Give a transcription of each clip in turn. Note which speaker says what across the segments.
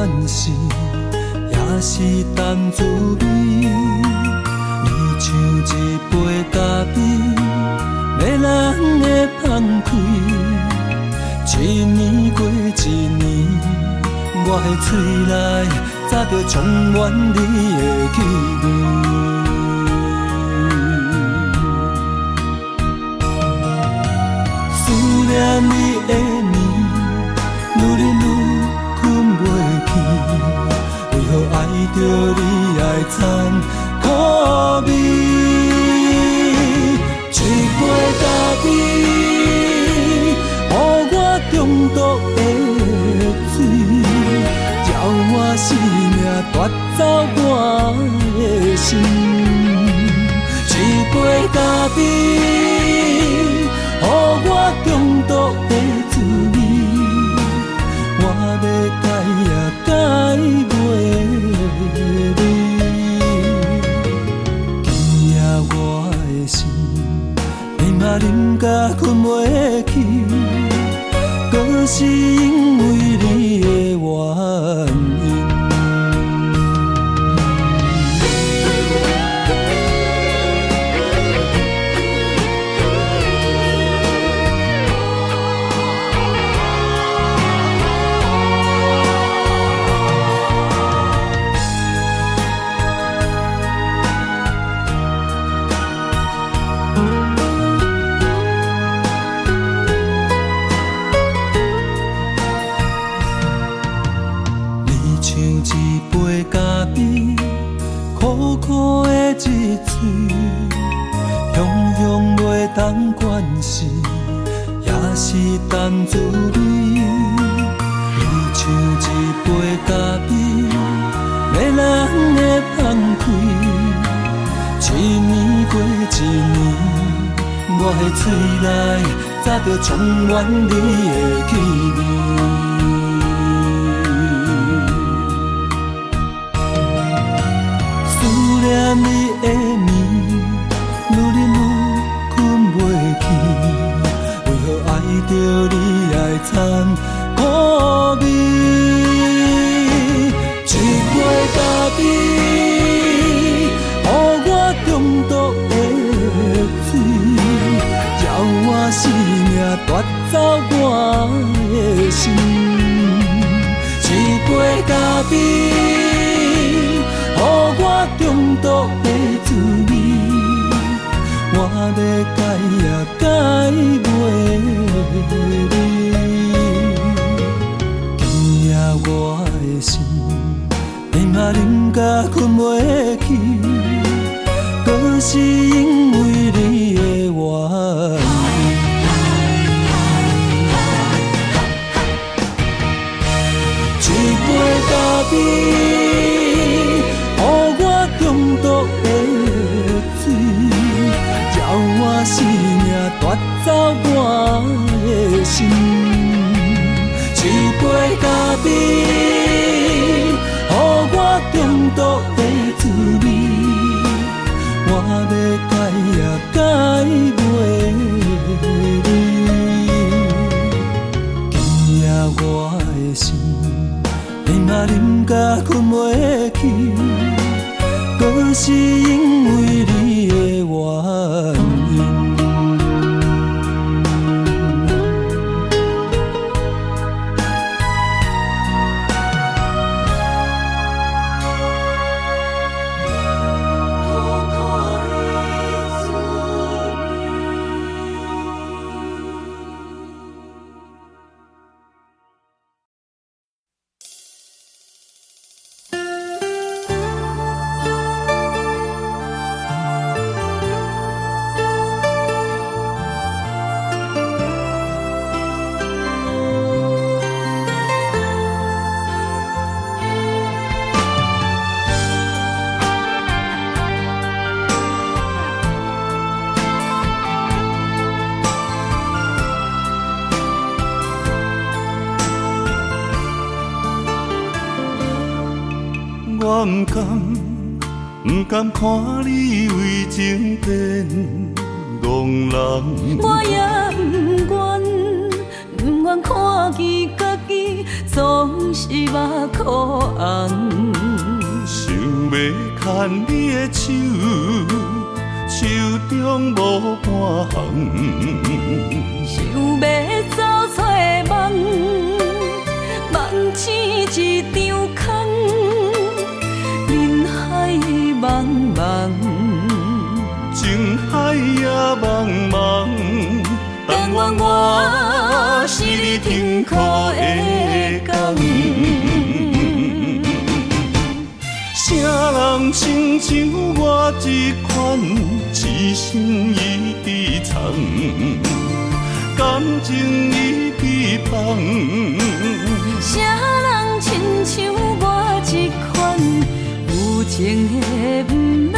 Speaker 1: 關係，也是淡滋味。你像一杯咖啡，迷人的香氣，一年過一年，我的喙內早就充滿你的氣味。思念你的暝，愈忍愈睏袂去，為何愛著你愛摻苦味？一杯咖啡，予我中毒的醉，叫我生命奪走我的心。一杯咖啡，予我中毒的滋味，我欲戒也戒袂离。今夜我的心，你嘛啉甲睏袂去，閣是因為你的原因。你像一杯咖啡，苦苦的一喙，雄雄袂當關係，也是淡滋味。你像一杯咖啡，迷人的香氣，一年過一年，我的喙內早就充滿你的氣味。思念你的暝，愈忍愈睏袂去，為何愛著你愛摻苦味？一杯咖啡，予我中毒的醉，叫我生命奪走我的心。一杯咖啡，予我中毒的滋味，我欲戒也戒袂離。今夜我的心，你嘛啉甲睏袂去，閣是因為你的原因。一杯咖啡，予我中毒的醉，叫我生命奪走我的心。一杯咖啡，予我中毒的滋味，我欲戒也戒袂離。今夜我的心，你嘛啉甲睏袂去，閣是因為你的原因。
Speaker 2: 我毋甘，毋甘看你為情變戇人。
Speaker 3: 我也毋願，毋願看見家己總是目箍紅。
Speaker 2: 想欲牽你的手，手中無半項。
Speaker 3: 想欲走找夢，夢醒一場空，人海茫茫。
Speaker 2: 情海也茫茫，但願我是你停靠的港。啥人親像我這款，痴心一直藏，感情一直放。
Speaker 3: 啥人親像我這款，有情的毋攬，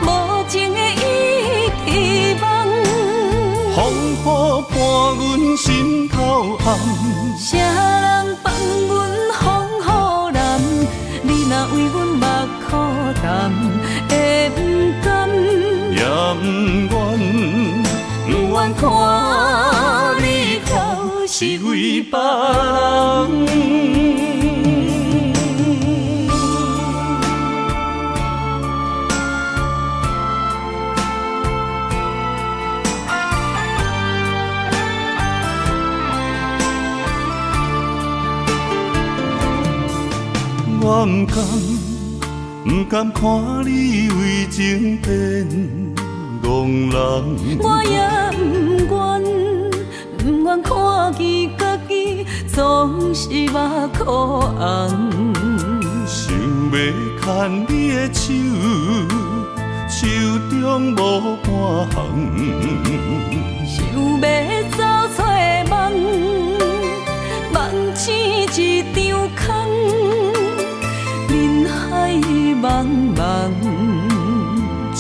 Speaker 3: 無情的一直望。
Speaker 2: 風雨伴阮心頭紅。
Speaker 3: 啥人放阮風雨男？你若為阮目箍澹，會毋甘？
Speaker 2: 也毋願，
Speaker 3: 毋願看你哭
Speaker 2: 是為別人。我毋甘，毋甘看你為情變戇人。
Speaker 3: 我也毋願，毋願看見家己總是目箍紅。
Speaker 2: 想欲牽你的手，手中無半項。
Speaker 3: 想欲走找夢，夢醒一場空，人海茫茫。
Speaker 2: 情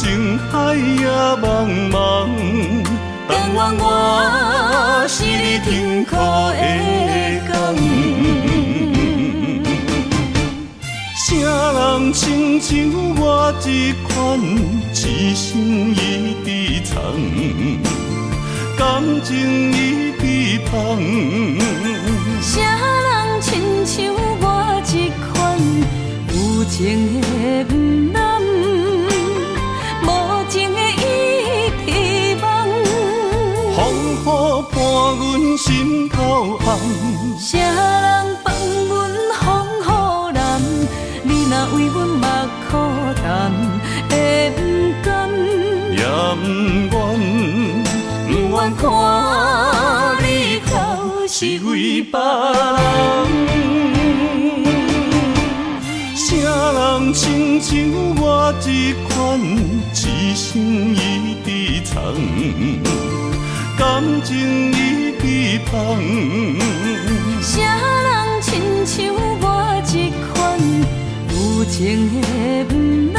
Speaker 2: 海也茫茫，但願我是你停靠的港。啥人親像我這款，痴心一直藏，感情一直放。
Speaker 3: 啥人親像我這款，有情的毋攬，無情的一直望。
Speaker 2: 風雨伴阮心頭紅。
Speaker 3: 啥人放阮風雨男？你若為阮目箍澹，會毋甘？
Speaker 2: 也毋願，
Speaker 3: 毋願看你哭
Speaker 2: 是為別人。啥人親像我這款，痴心一直藏，感情一直放。
Speaker 3: 啥人親像我這款，有情的毋攬，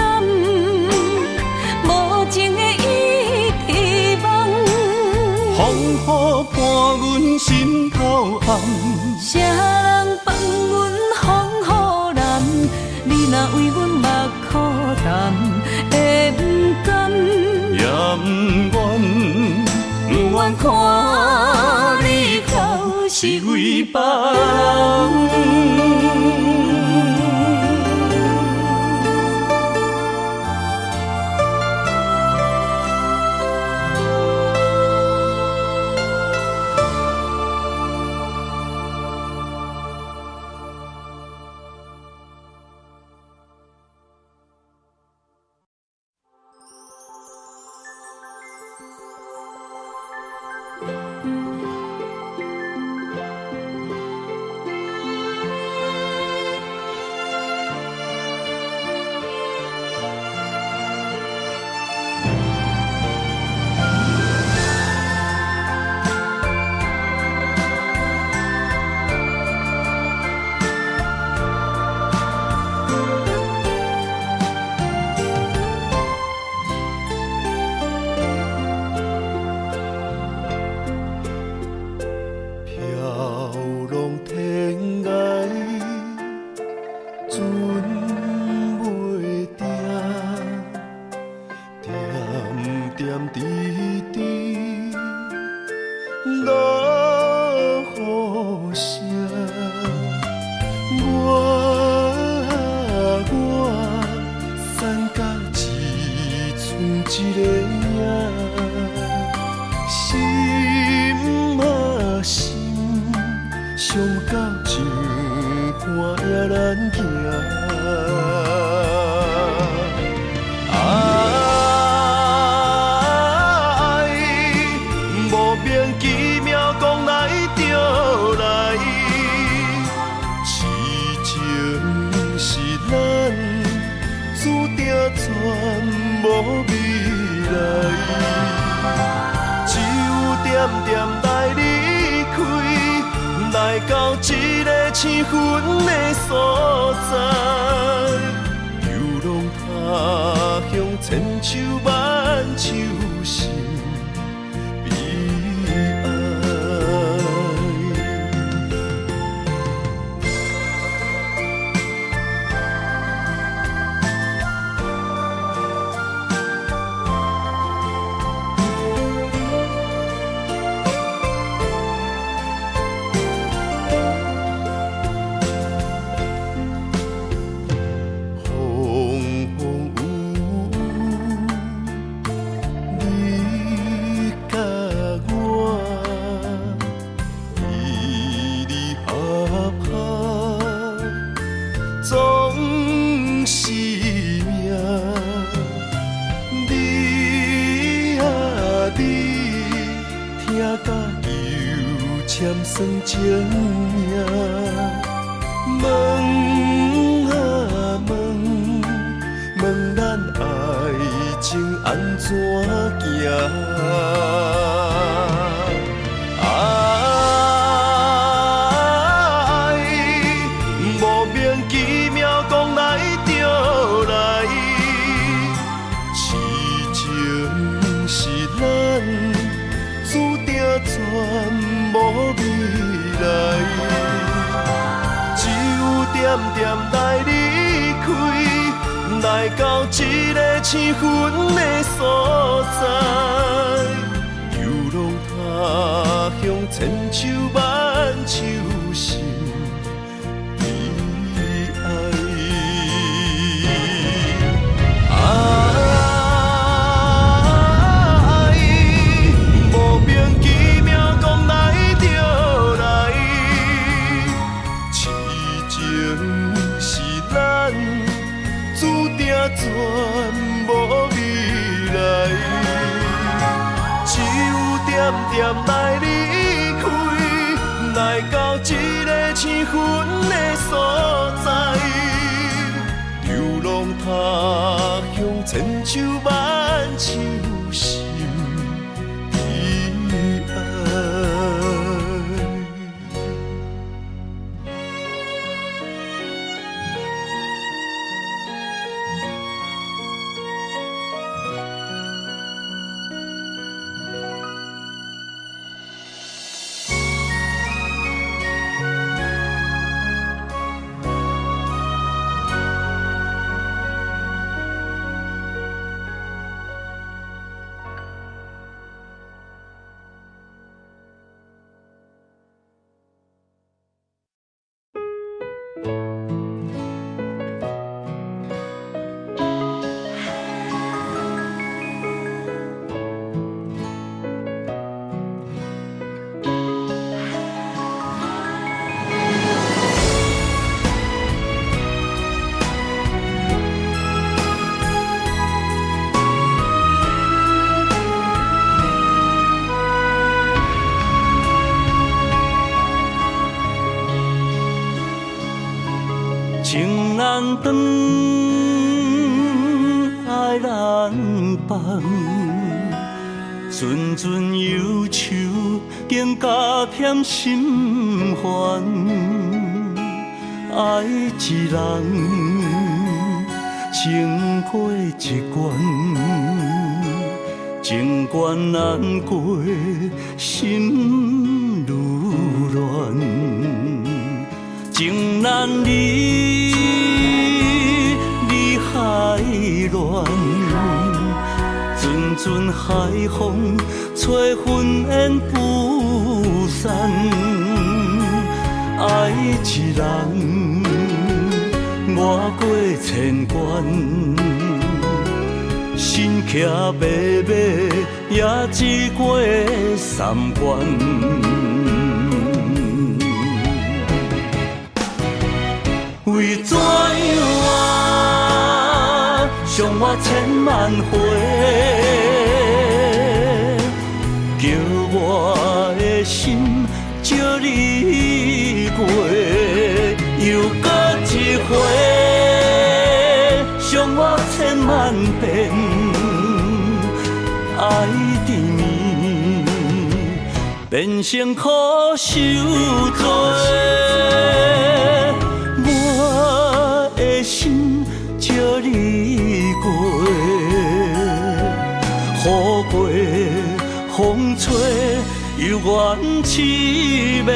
Speaker 3: 無情的一直望。
Speaker 2: 風雨伴阮心頭紅。
Speaker 3: 啥人放阮風雨男？你若為阮目箍澹，會毋甘？
Speaker 2: 也毋願，
Speaker 3: 毋願看你哭
Speaker 2: 是為別人。
Speaker 1: 一个影，心啊心，伤到情寒也难行。爱莫名其妙讲来就来，痴情是咱注定全无未来，只有点点来离开，来到这个生分的所在，流浪他乡千秋万秋心悲哀。风风雨雨，你佮我，离离合合，总是命。你啊你，疼甲又签算情命。问啊问，问咱爱情按怎行？爱莫名其妙讲来就来，痴情是咱注定全无未来。只有点点来离开，来到这个生分的所在，流浪他乡千秋万秋心悲哀。爱莫名其妙讲来就来，痴情是咱注定全无未来，只有点点来离开，来到这个生分的所在，流浪他乡千秋万秋心悲哀。
Speaker 2: 情难断，爱难放，阵阵忧愁更加添心烦。爱一人，情过一关，情关难过，心愈乱。情难离，离海乱，阵阵海风吹云烟不散。爱一人，我过千关，身騎白馬也只過三關。為怎樣啊，傷我千萬回，叫我的心借你過，又閣一回，傷我千萬遍，愛甜蜜變成苦受罪。我的心借你過，雨過風吹，猶原淒迷。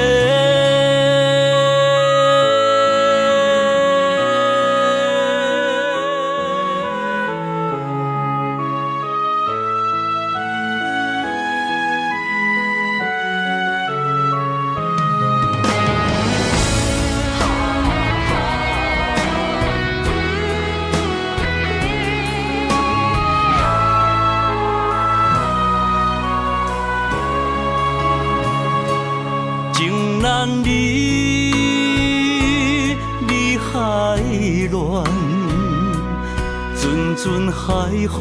Speaker 2: 情難離，離海亂，陣陣海風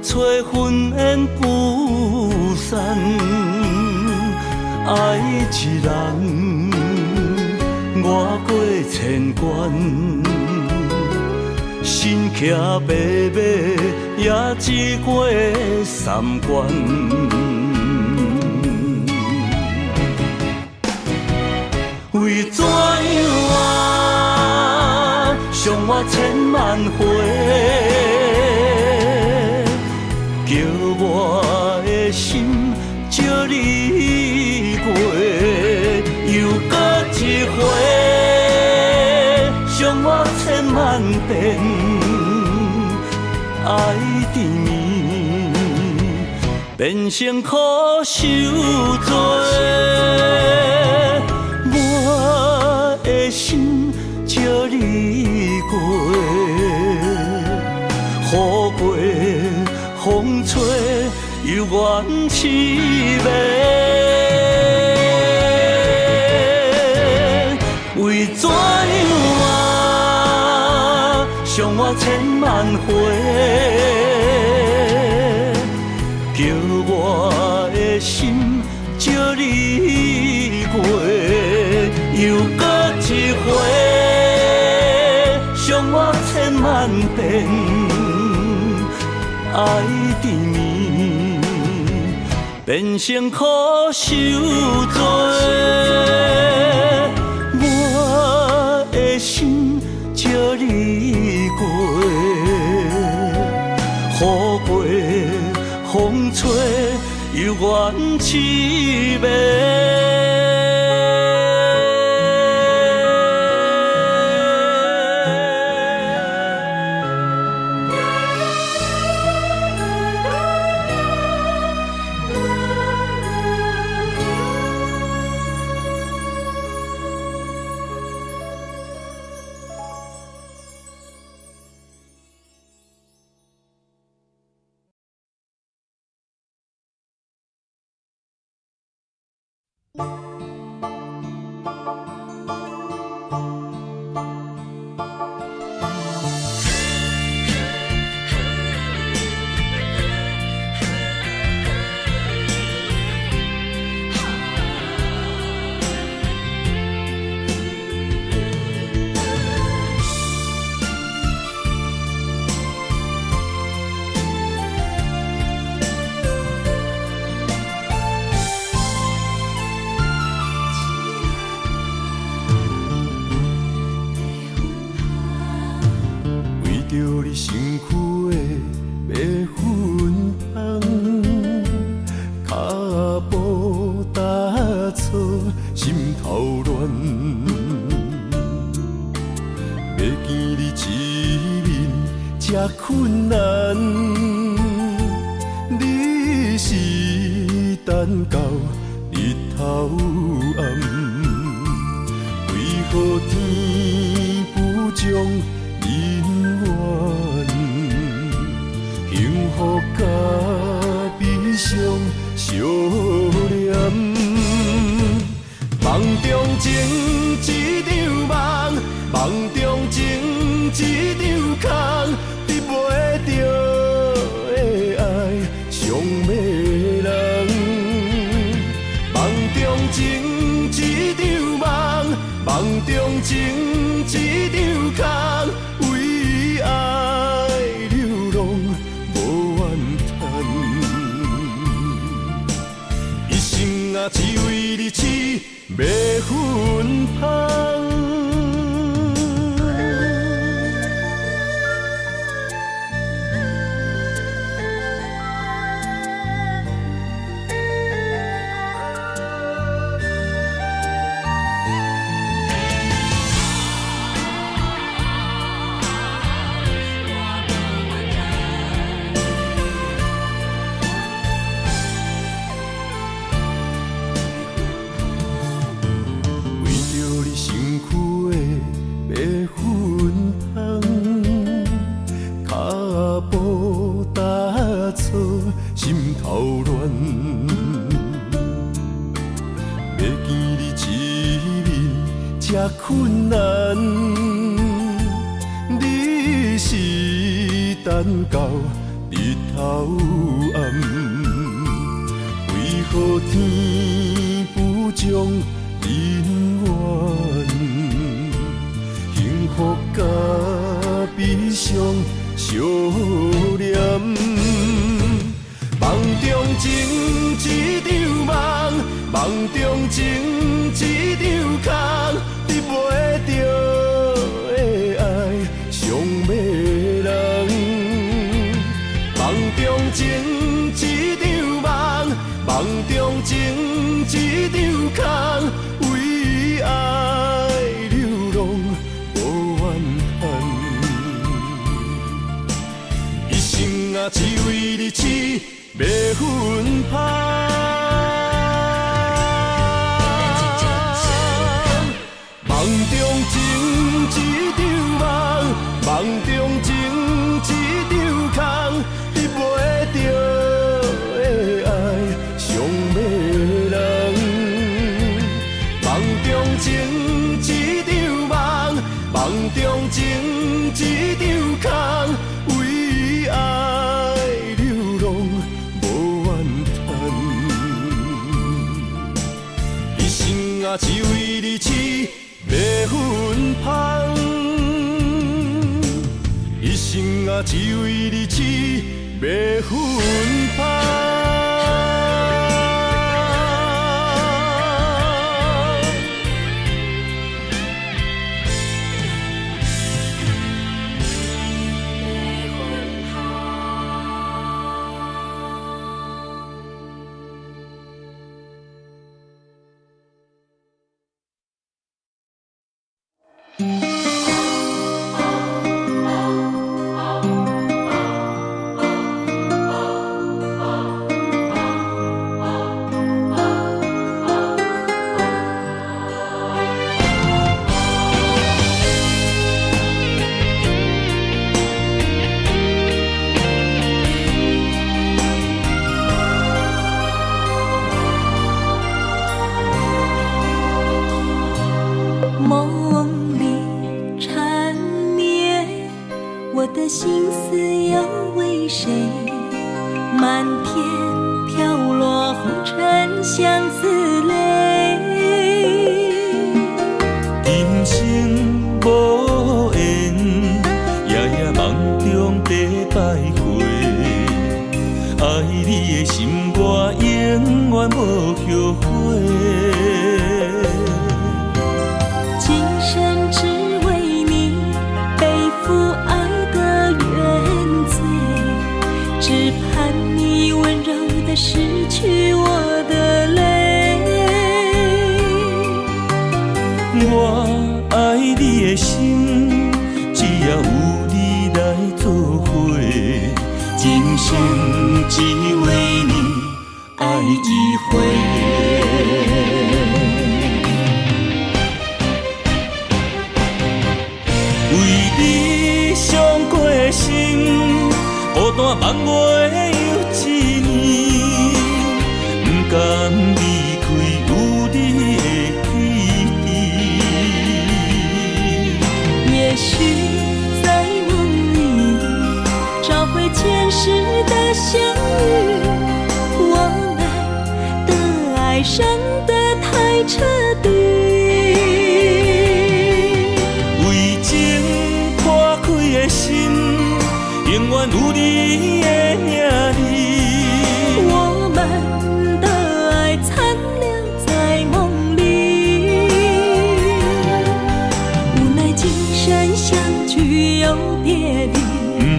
Speaker 2: 吹雲煙不散。愛一人，我過千關，身騎白馬也只過三關。為怎樣啊，傷我千萬回，叫我的心借你過，又閣一回，傷我千萬遍，愛甜蜜變成苦受罪。我的心借你過，雨過風吹，猶原淒迷。為怎樣啊，傷我千萬回，叫我的心借你過，又閣一回，傷我千萬遍，愛甜蜜變成苦受罪。我的心借你過，雨過風吹，猶原淒迷。
Speaker 1: 困難，你是等到日頭暗，為何天不將姻緣？幸福
Speaker 2: 一張空，得袂著的愛上迷人。夢中情一場夢，夢中情一場空，為愛流浪無怨嘆。一生啊，只為你痴迷芬芳。為著你身軀的白粉香，跤步踏錯，心頭亂。欲見你一面這困難，你是等到日頭暗，為何天不將姻緣？幸福佮悲傷相連。夢中情一場夢，夢中情一場空，得袂著的愛上迷人。夢中情一場夢，夢中情一場空，為愛流浪無怨嘆。一生啊，只為你痴迷芬芳。夢中情一場夢，夢中情一場空，得袂著的愛上迷人。夢中情一場夢，夢中情一場空，為愛流浪無怨嘆。一生啊，只為你痴迷芬芳。一生啊，只為你痴迷芬芳。
Speaker 3: 夢裡纏綿，我的心思又為誰？漫天飄落紅塵相思淚。
Speaker 1: 今生無緣，夜夜夢中在徘徊。愛你的心我永遠無後悔。
Speaker 3: 今生只為你背負愛的原罪，只盼你溫柔地拭去我的淚。
Speaker 1: 我愛你的心，只要有你來作伙，今生只為你愛一回。為你傷過心，孤單望月又一年，不甘離開有你的基地。
Speaker 3: 也許在的相遇，我們的愛傷得太徹底。
Speaker 1: 為情破開的心，永遠有你的影子。
Speaker 3: 我們的愛殘留在夢裡，無奈今生相聚又別離。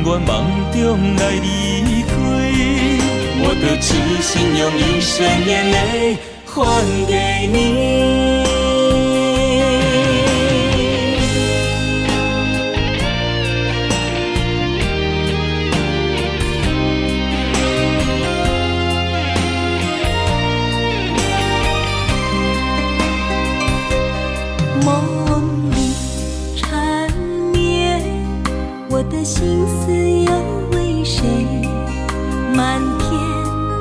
Speaker 1: 不願夢中來離開，我的痴心用一生眼淚還給你。
Speaker 3: 夢裡纏綿，我的心思又為誰？漫天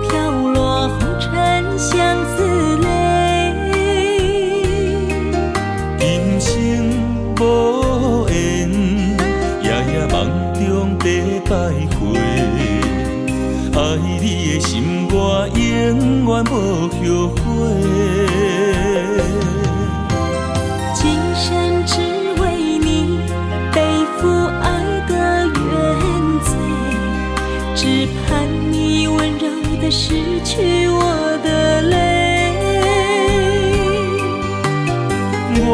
Speaker 3: 飄落紅塵相思淚。
Speaker 1: 今生無緣，夜夜夢中在徘徊。愛你的心，我永遠無後悔。
Speaker 3: 今生只為你背負愛的原罪，只盼你溫柔地拭去我的淚。
Speaker 1: 我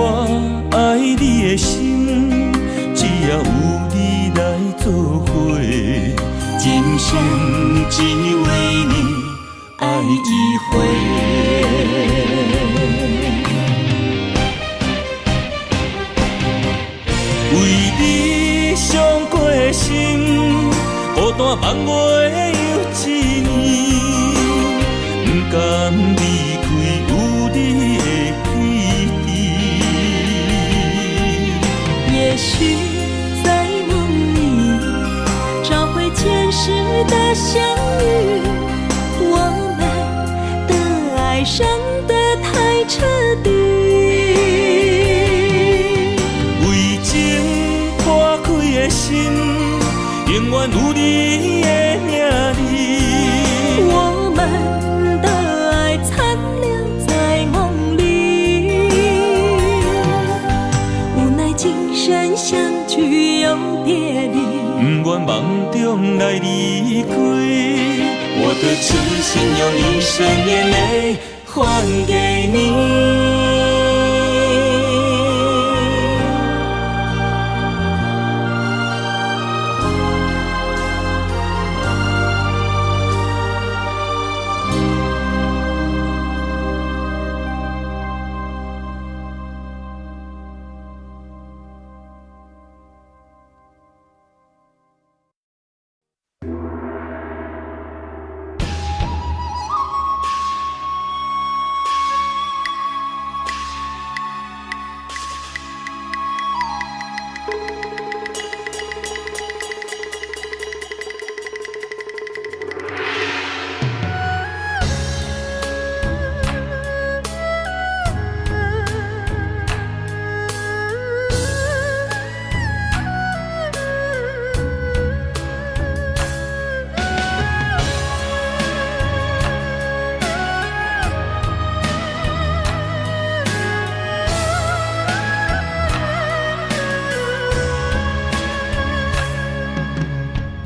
Speaker 1: 愛你的心，只要有你來作伙，今生只為你愛一回。為你傷過的心，孤單望月又一年，不甘離開有你的彼地。
Speaker 3: 也許在夢裡找回前世的相遇，我們的愛傷得太徹底。
Speaker 1: 為情破開的心，永遠有你的影子。
Speaker 3: 我們的愛殘留在夢裡，無奈今生相聚又別離。
Speaker 1: 不願夢中來離開，我的痴心用一生眼淚還給你。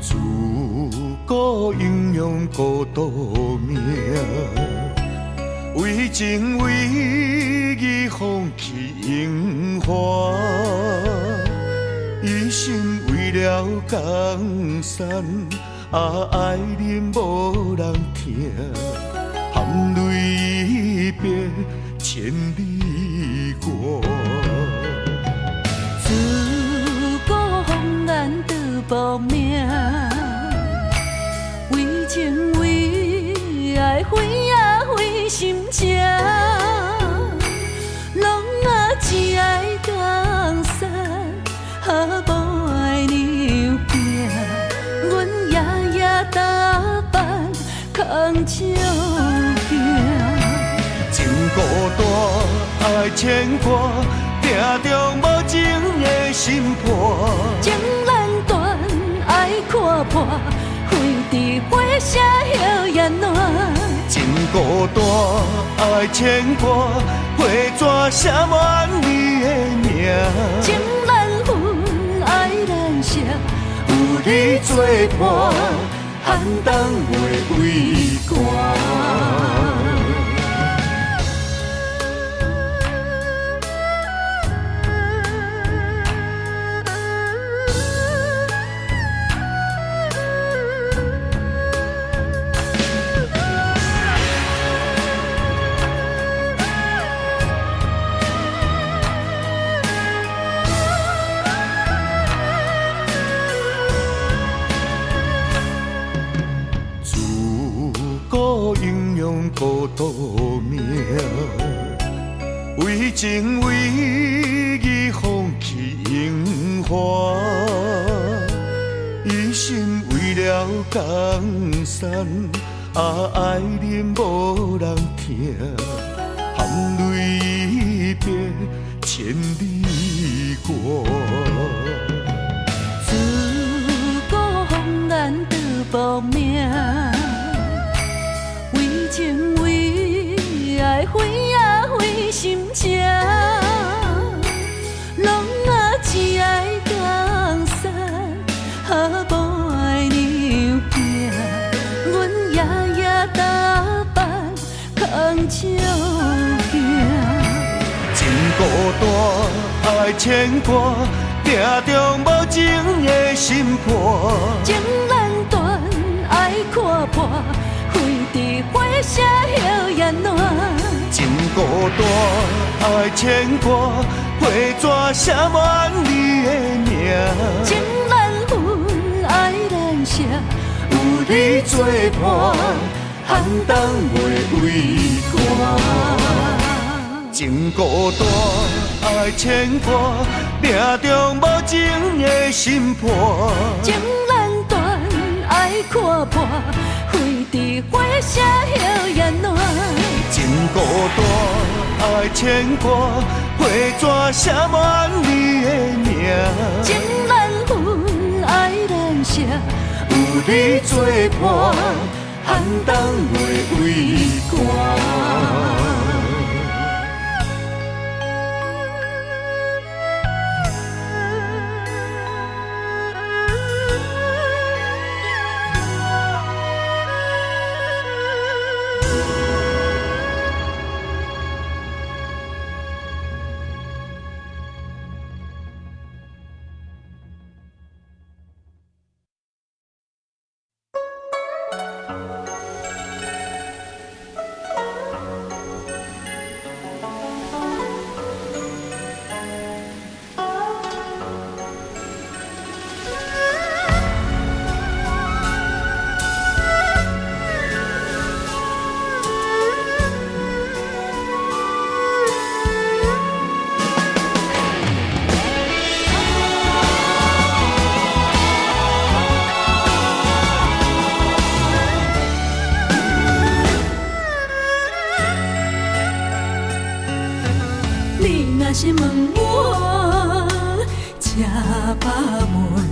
Speaker 2: 自古英雄孤独命，為情為義放棄榮華，一心為了江山，啊愛人無人疼，含淚一別千里外。
Speaker 3: 自古紅顏賭薄命，為情為愛毀啊毀心情，攏啊只愛江山，啊無愛娘囝，阮夜夜搭班空照鏡。
Speaker 2: 情孤單，愛牽掛，定著無情的心破。
Speaker 3: 情難斷，愛看破，非佇花也暖。
Speaker 2: 真孤单，爱牵挂，花纸写满你的名。
Speaker 3: 情难分，爱难舍，
Speaker 2: 有你作伴，寒冬袂畏寒。自古英雄孤独命，为情为义放弃荣华，一心为了江山，啊爱人无人疼，含泪一别千里外。
Speaker 3: 自古风难拄薄命，为情为爱毁啊毁心情，拢啊只爱江山，哈无爱娘囝，阮夜夜搭班空照镜。
Speaker 2: 真孤单，爱牵挂，定中无情的心肝。
Speaker 3: 情难断，爱看破，飞伫花谢叶也暖。
Speaker 2: 真孤单，爱牵挂，花纸写满你的名。
Speaker 3: 情难分，爱难舍，
Speaker 2: 有你作伴，寒冬袂畏寒。真孤单，爱牵挂，命中无情的心肝。
Speaker 3: 情难断，爱看破，飞伫花谢叶也暖。
Speaker 2: 真孤单，爱牵挂，花纸写满你的名。
Speaker 3: 情难分，爱难舍，
Speaker 2: 有你作伴，寒冬袂畏寒。
Speaker 3: 你若是问我吃饱未，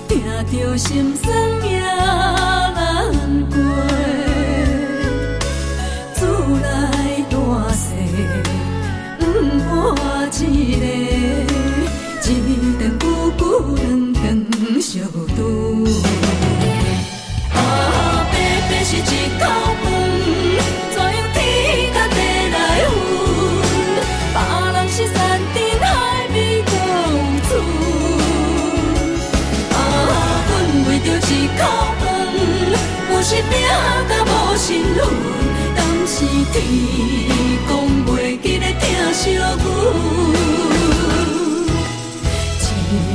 Speaker 3: 听著心酸也难过。厝内大细，毋换一个，一顿久久，两顿相拄。啊，白白是一口饭，怎样天甲地来分？别人是山珍海味阁有厝。啊，阮为著一口饭，有时拼甲无神魂，担是天公袂记得疼惜阮。一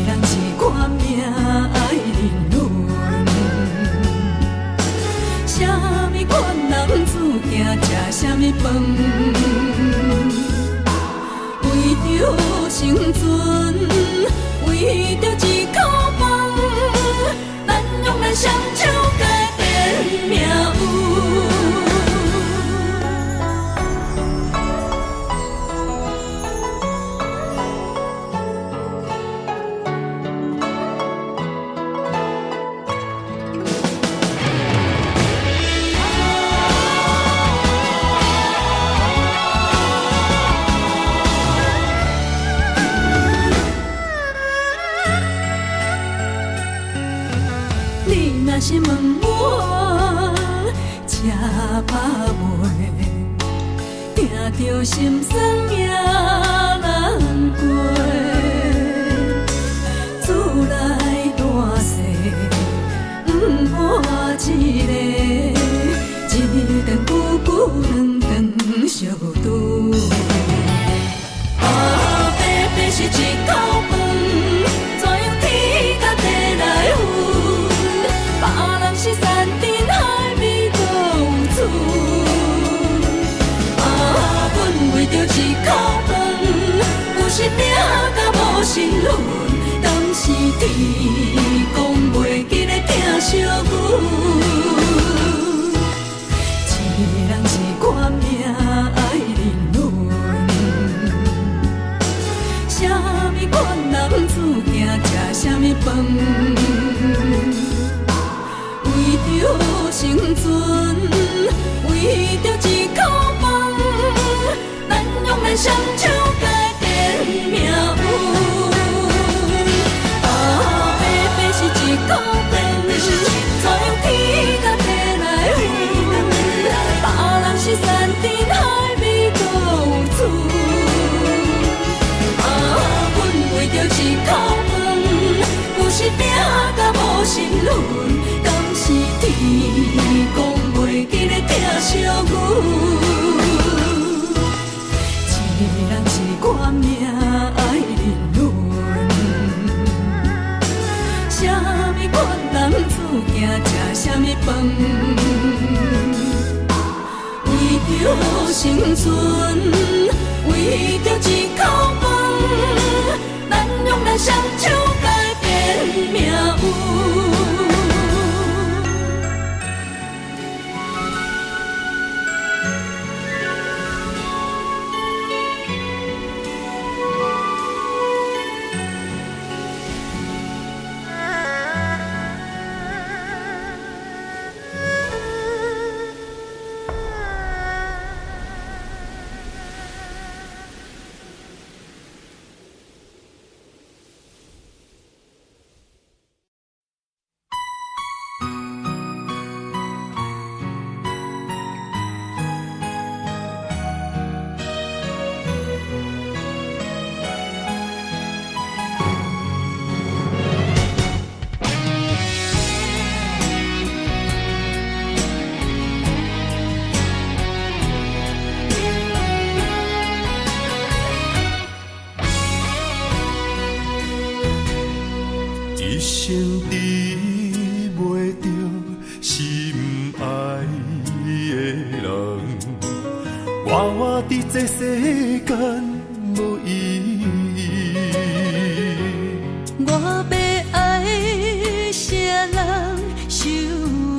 Speaker 3: 人一款命爱人伦，啥物款男子囝食啥物饭？为著生存，为著一口饭，咱用咱双手改变命运。是問我吃飽未？聽著心酸也難過，自來大細，毋換一个，一頓久久兩頓相拄。啊，白白是一口飯，怎樣天佮地來分？別人是山珍海味閣有厝。啊，阮為著一口飯，有是命甲無神論，當時天公袂記得疼惜阮。一人一款命愛人倫，啥物款男子囝食啥物飯？為著生存，為著一口飯，咱用咱雙手改變命運。啊，白白是一口飯，怎樣天佮地來分？別人是山珍海味閣有厝。啊，阮為著一口飯，有是命甲無神論，當時天公袂記得疼惜阮。一人一款命愛人倫，啥物款男子囝食啥物飯？為著生存，為著一口飯，咱用咱雙手改變命運。
Speaker 2: 一生得袂著心愛的人，我活佇這世間無意義。
Speaker 3: 我欲愛啥人，受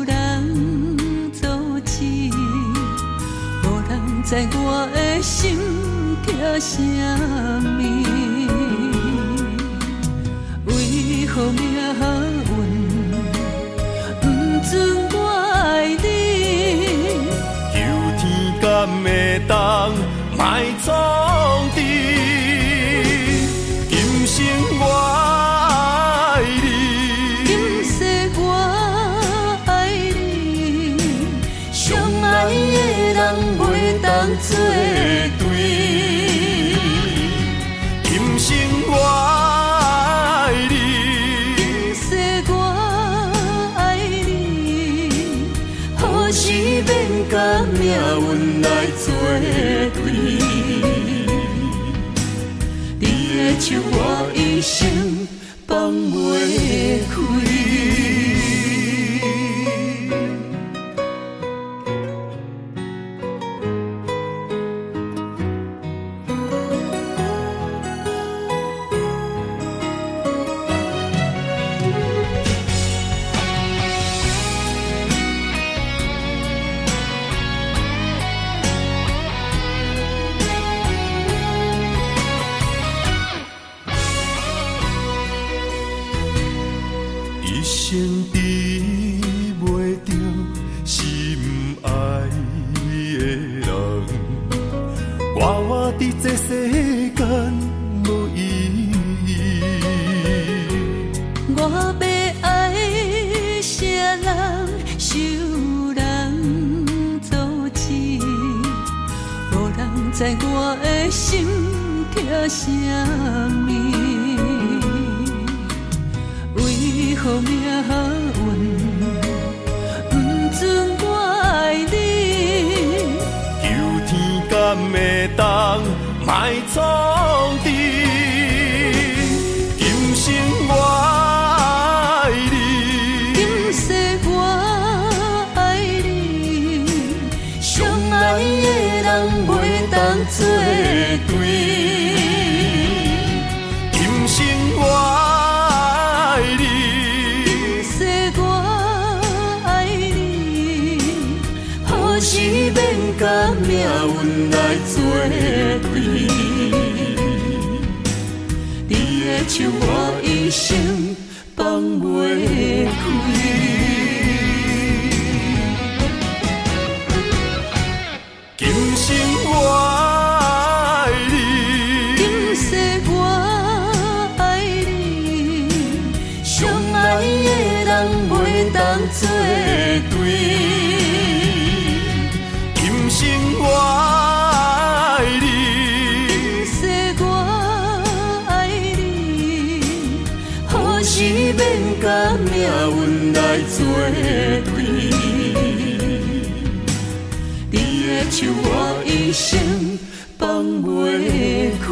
Speaker 3: 人阻止，無人知我的心疼啥物。為何命運毋准我愛你？
Speaker 2: 求天敢會當莫創治，今生我愛你，
Speaker 3: 今世我愛你，相愛的人袂當做對。
Speaker 2: 今生我愛你，
Speaker 3: 今世我愛你，何時免共命運來作對？你的手我一生放袂開。
Speaker 2: 一生得袂著心愛的人，我活佇這世間無意義。
Speaker 3: 我欲愛啥人，知我的心疼啥物？為何命運毋准我愛你？
Speaker 2: 求天敢會當莫創治，今生我愛你，
Speaker 3: 今世我愛你，相愛的人袂當做對。
Speaker 2: 今生我愛你，
Speaker 3: 今世我愛你，何時免共命運來作對？你的手我一生放袂開。
Speaker 2: 今生我愛你，
Speaker 3: 今世我愛你，相愛的人袂當做對。
Speaker 2: 今生我愛你，
Speaker 3: 今世我愛你，何時免共命運來作對？你的手我一生放袂開。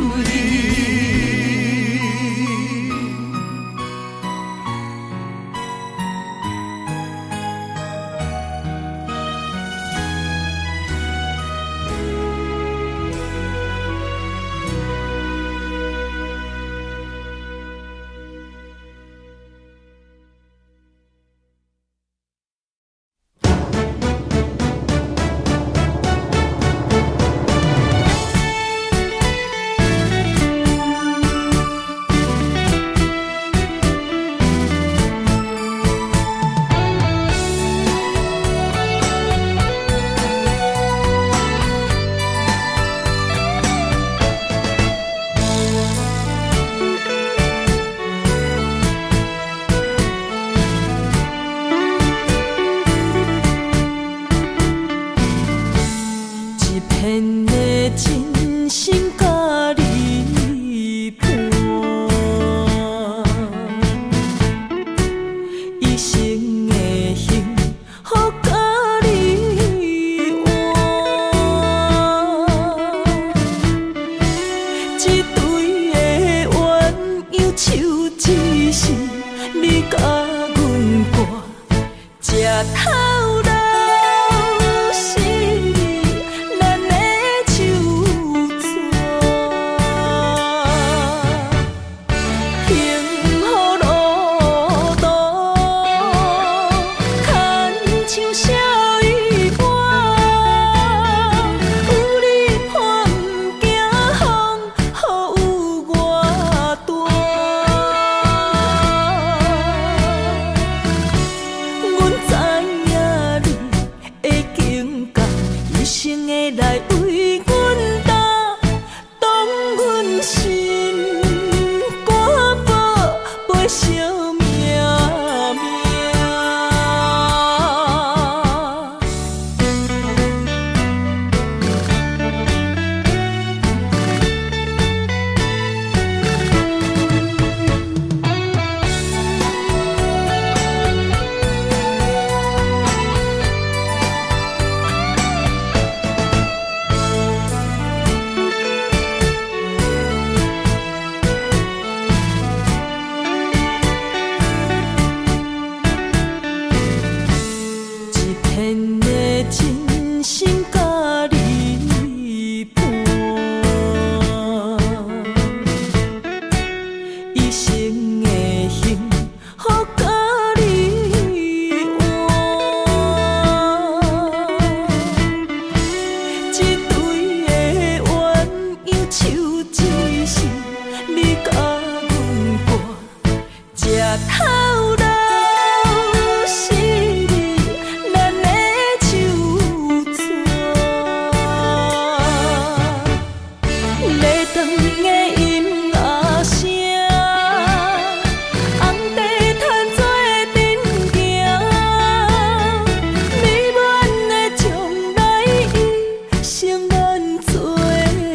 Speaker 3: 一片的真心佮你伴，一生的幸福佮你换，一對的鴛鴦手只是你佮阮掛，這頭路是咱的手紙。幸福路途，牽像小雨般，有你伴，不驚風雨有偌大。阮知影你会警覺，一生會來為阮擔，當阮心肝寶貝惜命命。一片的真心佮你伴，一生的幸福佮你换，一對的鴛鴦手只是你佮阮掛，這頭路是咱的手紙。禮堂的音樂聲，紅地毯做陣行，美滿的將來，一生咱做伴。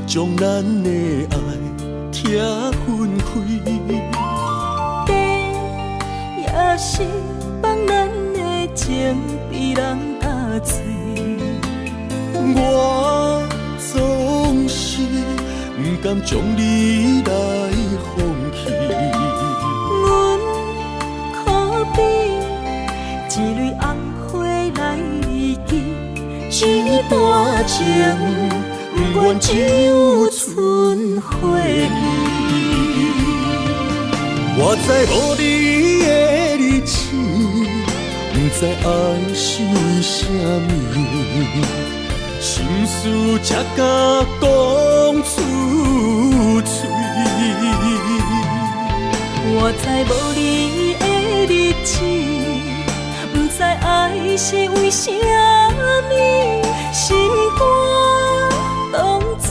Speaker 2: 將咱的愛拆分開。
Speaker 3: 地也是放咱的情被人打碎。
Speaker 2: 我總是毋甘將你來放棄。
Speaker 3: 阮可比一蕊紅花來記，
Speaker 2: 這段情毋願只有春花味。我知無你的日子，毋知愛是為啥物，心事才敢講出嘴。
Speaker 3: 我知無你的日子，毋知愛是為啥物，心肝當作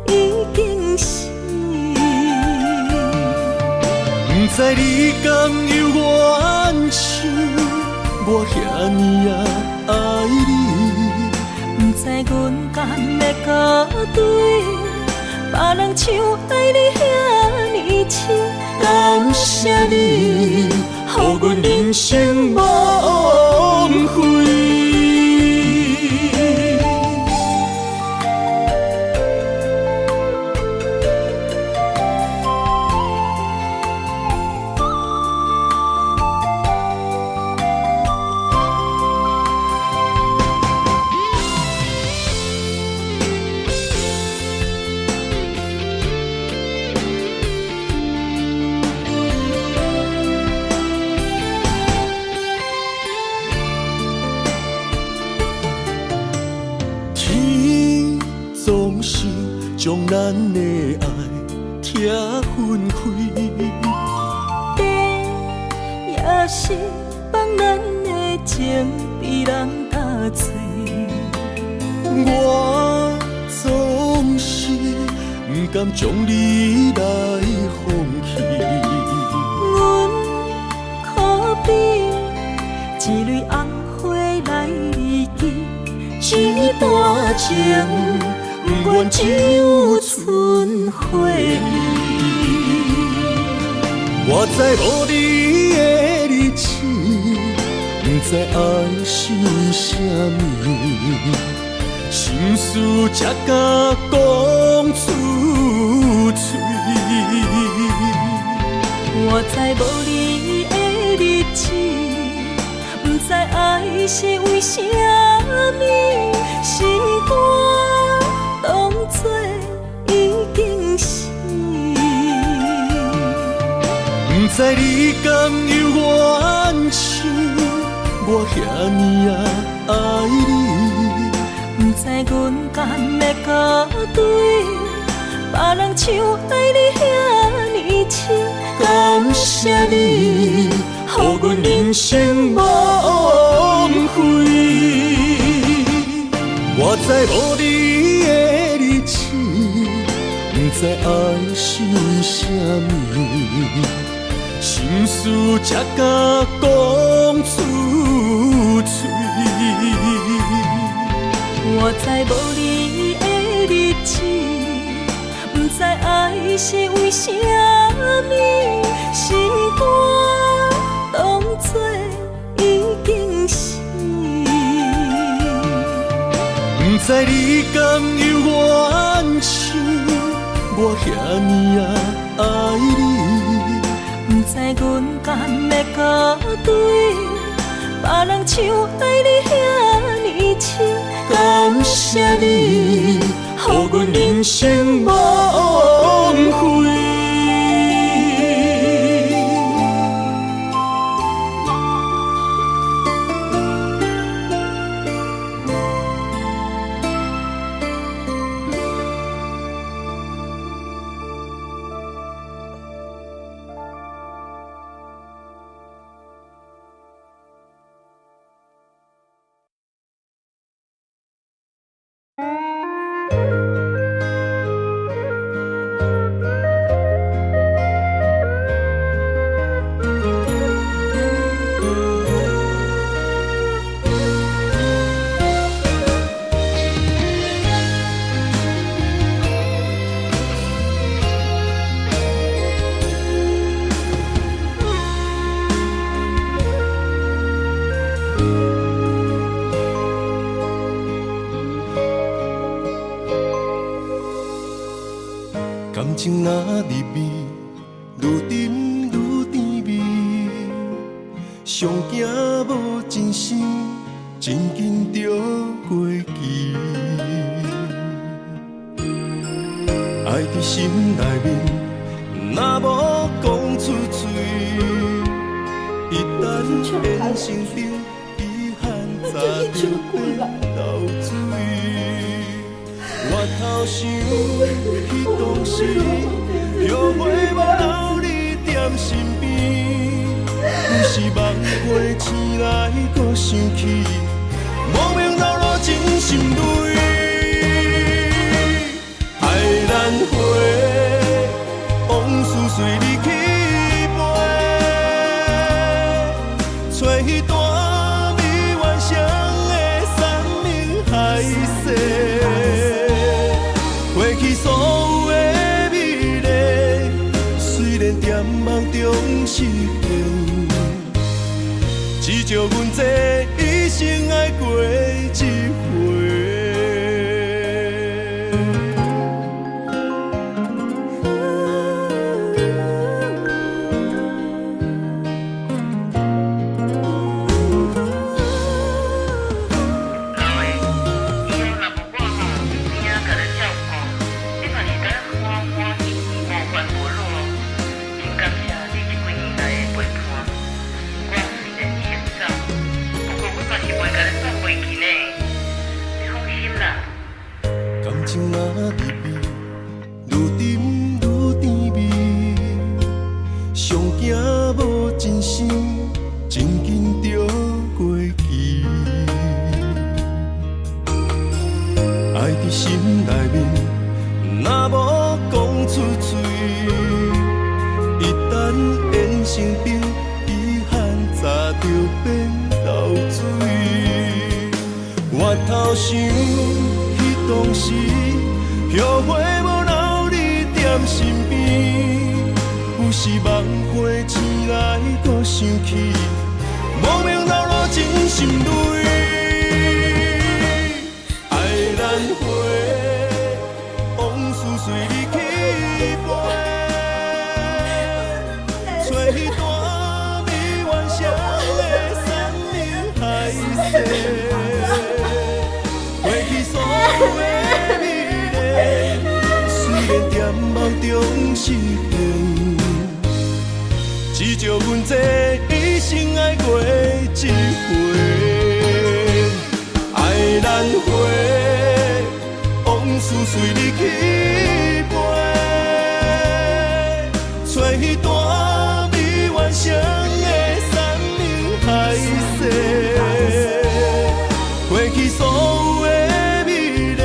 Speaker 3: 已經死。
Speaker 2: 毋知你敢猶原像我遐爾仔愛你？
Speaker 3: 毋知阮敢會閣對別人像愛你遐爾深？
Speaker 2: 感謝你，予阮人生無枉費。天總是將咱的愛拆分開，
Speaker 3: 地也是放咱的情被人打碎。
Speaker 2: 我總是毋甘將你來放棄。
Speaker 3: 阮可比一蕊紅花來記，
Speaker 2: 這段情毋願只有春花味。我知無你的日子，毋知愛是為啥物，心事才敢講出嘴。
Speaker 3: 我知無你的日子，毋知愛是為啥物，心肝當作已經死。
Speaker 2: 毋知你敢猶原像我遐爾仔愛你？
Speaker 3: 毋知阮敢會閣對別人像愛你遐爾深？
Speaker 2: 感謝你，予阮人生無枉費。我知無你的日子，毋知愛是為啥物，心事才敢講出嘴。
Speaker 3: 我知無你的日子，毋知愛是為啥物，心肝當作已經死。
Speaker 2: 毋知你敢猶原像我遐爾仔愛你？
Speaker 3: 毋知阮敢會閣對別人像愛你遐爾深？
Speaker 2: 感謝你，予阮人生無枉費。情若入味，愈沉愈甜蜜。上驚無真心，真緊就過期。愛佇心內面，若無講出嘴，一旦變成冰，遺憾早就變流水。回頭想，彼當時，後悔無留你踮身邊，有時夢回醒來，閣想起，莫名流落真心淚。愛難回，往事隨你去飛，找彼段未完成的山盟海誓，過去所有的美麗，雖然踮夢中實現，至少阮這一生愛過一回。
Speaker 4: 老的，以後若無我吼，邊仔共你照顧，你嘛是當歡歡喜喜無煩無惱。真感謝你這幾年來的陪伴。我雖然已經走，不過阮嘛是袂共你放袂記呢。你放心啦。
Speaker 2: 感情若入味，愈沉愈甜蜜。上驚無真心，真緊就過期。愛佇心內面，若無講出嘴，一旦變成冰，遺憾早就變流水。回頭想，彼當時，後悔無留你踮身邊，有時夢回醒來，閣想起，莫名流落真心淚。愛難回，往事隨你去飛，找彼段未完成的山盟海誓，過去所有的美麗，雖然踮夢中實現，至少阮這一生愛過一回。愛難回，往事隨你去飛，找彼段未完成的山盟海誓，過去所有的美麗，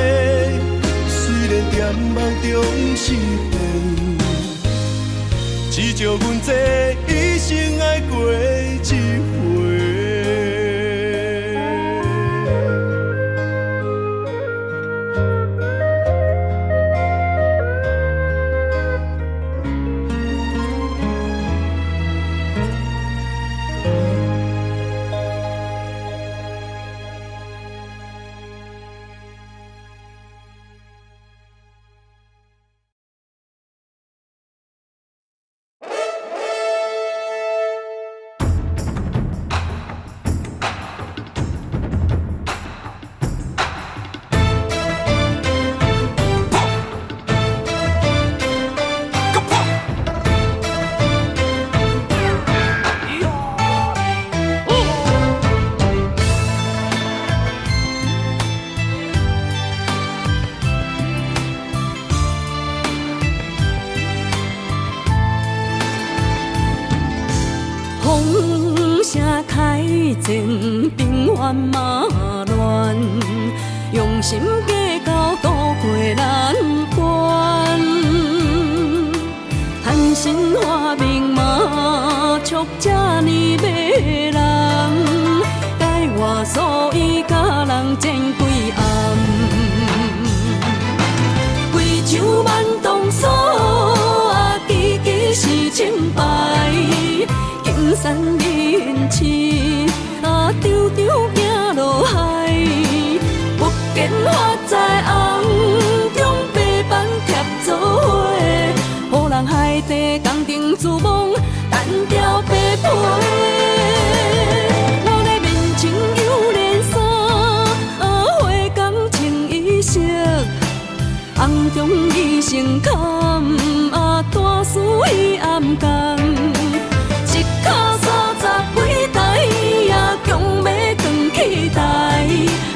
Speaker 2: 雖然踮夢中實現，至少阮這一生愛過一回。
Speaker 3: 風聲開戰，平原嘛亂，用心計較渡過難關。貪心發明嘛，笑這呢迷人，解我所以佮人戰幾暗。規樹萬動鎖啊，支支是清白。金山銀翅啊，長長行落海，不見發在紅中白板貼做伙，自摸，單調白皮。我的面前有連衫，花工穿衣色，紅中醫生坎，啊，大師伊暗共。一跤三十幾台，啊，強欲轉去台，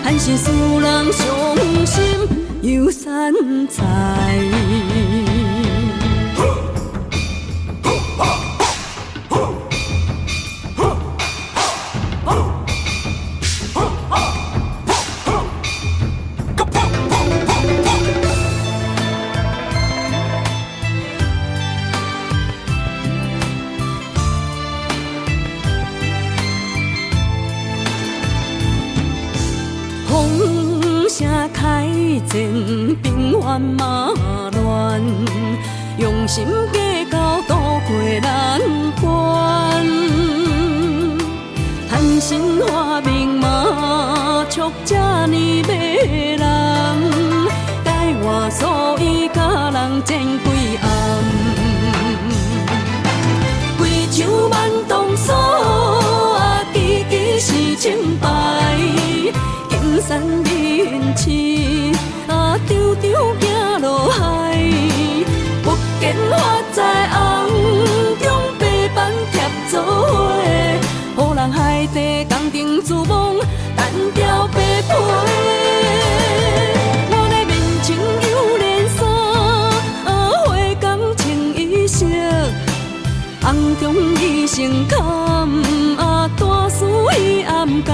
Speaker 3: 還是使人傷心又散財。風聲開戰，平原嘛亂，用心計較渡過難關。貪心發明嘛，笑這呢迷人，改換所以佮人戰幾暗。規場萬動鎖啊，支支是清白。金山銀翅啊，長長行落海，不見發財紅中白板貼做伙，予人海底工程自摸，單調白皮。我的面前有連衫，花工穿衣色，紅中醫生坎，啊，大師伊暗共。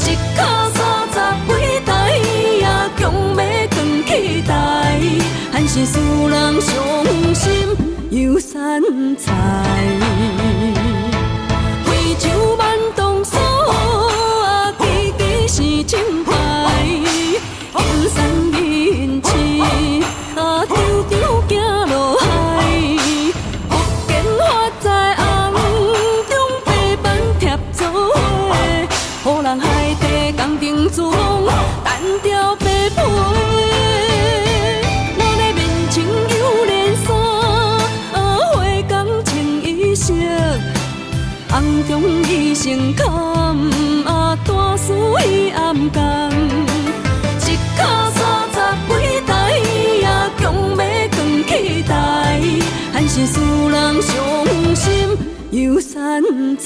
Speaker 3: 一跤三十幾台，啊，強欲轉去台，還是使人傷心又散財。規場萬動鎖啊，支支是清白。金山銀翅啊，長長行落海，福建發財紅中白板貼做伙，予人海底工程自摸，單調白皮。我的面前有連衫，花工穿衣色，紅中醫生坎，啊，大師伊暗共。一跤三十幾台，啊，強欲轉去台，還是使人傷心又散財。